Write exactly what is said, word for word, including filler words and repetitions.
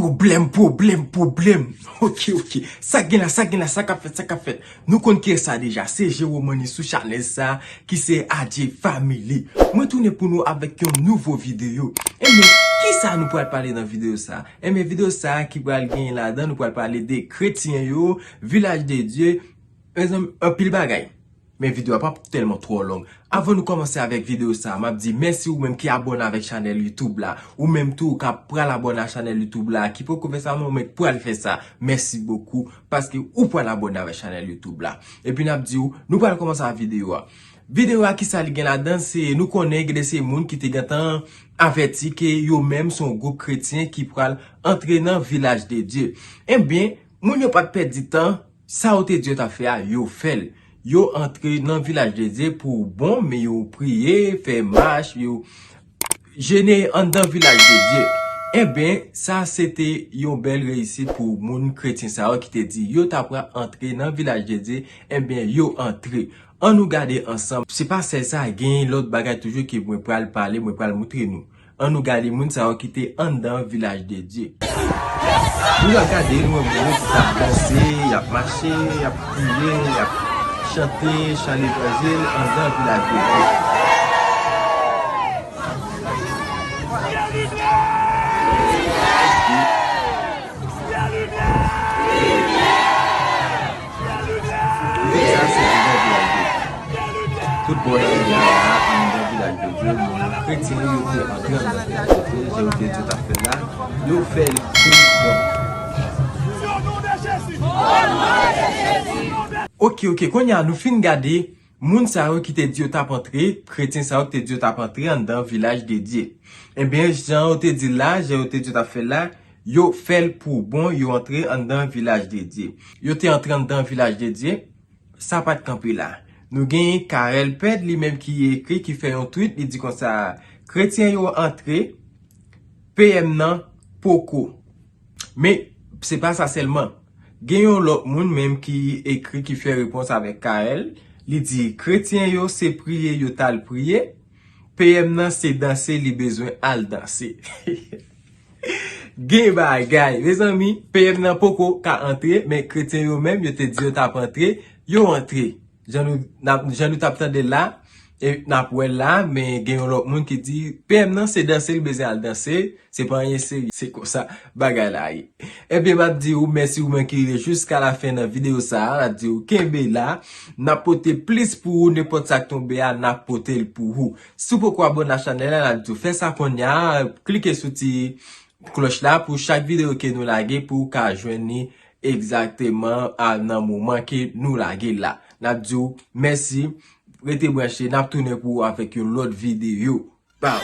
Pwoblèm, pwoblèm, pwoblèm. Ok, ok. Sa k gen la, sa k gen la, sa k ap fèt, sa k ap fèt. Nou konn kiyès sa deja. Se Jerome Money sou chanèl sa ki se Adje Family. Mwen tounen pou nou avèk yon nouvo videyo. Enben, kisa nou pral pale nan videyo sa? Enben, videyo sa ki pral gen ladan, nou pral pale de kretyen yo, Vilaj de Dye, mezanmi, anpil bagay. Men videyo a p ap tèlman twò long. Avan nou kòmanse avèk videyo sa, m ap di mèsi ou menm ki abòne avèk chanèl YouTube la. Ou menm tou ka pral abòne a chanèl YouTube la, ki poko fè sa, men ou menm pral fè sa. Mèsi bokou, paske ou pral abòne avèk chanèl YouTube la. Epi n ap di w, nou pral kòmanse ak videyo a. Videyo a, kisa li gen ladan, se nou konnen gen de se moun ki te gentan avèti ke yo menm se yon gwoup kretyen ki pral antre nan Vilaj de Dye. Enben, moun yo pa t pèdi tan, sa yo te di yo t ap fè a, yo fè l. Yo antre nan Vilaj de Dye pou bon, men yo priye, fè mach, yo jene anndan Vilaj de Dye. Enben, sa se te yon bèl reyisit pou moun kretyen sa yo ki te di yo t ap antre nan Vilaj de Dye. Enben, yo antre. Ann nou gade ansanm. Se pa sèl sa, gen lòt bagay toujou ke mwen pral pale, mwen pral moutre nou. Ann nou gade moun sa yo ki te anndan Vilaj de Dye. Nou ap gade, nou wè moun yo ki t ap danse, y ap mache, y ap kriye, y ap chante chan levanjil anndan Vilaj de Dye. Sa se anndan Vilaj de Dye. Tout bò nan ri a la, anndan Vilaj de Dye, moun kretyen yo te antre anndan Vilaj de Dye, jan yo te di yo t ap fè l la, yo fè l pi bon. Ok, ok, kounye a nou fin gade moun sa yo ki te di yo t ap antre, kretyen sa yo ki te di yo t ap antre anndan Vilaj de Dye. Enben, jan yo te di l la, jan yo te di yo t ap fè l la, yo fè l pou bon, yo antre anndan Vilaj de Dye. Yo te antre anndan Vilaj de Dye, sa pa t kanpe la. Nou genyen Carel Ped, li menm ki ekri, ki fè yon tweet, li di konsa, kretyen yo antre, P M nan poko. Men, se pa sa sèlman. Gen yon lòt moun menm ki ekri, ki fè repons avèk Carel, li di, kretyen yo se priye yo t al priye, P M nan se danse li bezwen al danse. Gen bagay, mezanmi, P M nan poko ka antre, men kretyen yo menm, yo te di yo t ap antre, yo antre. Jan nou, n ap, jan nou t ap tande l la, e n ap wè l la, men gen yon lòt moun ki di, P M nan se danse li bezwen al danse, se pa anyen serye, se konsa bagay la ye. Ebyen, m ap di ou mèsi ou menm ki rive jiska lafen nan videyo sa a, n ap di ou kenbe la, n ap pote plis pou ou, nenpòt sa k tonbe a, n ap pote l pou ou. Si w poko abòne a chanèl la, n ap di w fè sa kounye a, klike sou ti klòch la pou chak videyo ke nou lage pou w ka jwenn li egzakteman a nan moman ke nou lage l la. N ap di w mèsi, rete branche, n ap tounen pou ou avèk yon lòt videyo. Bam!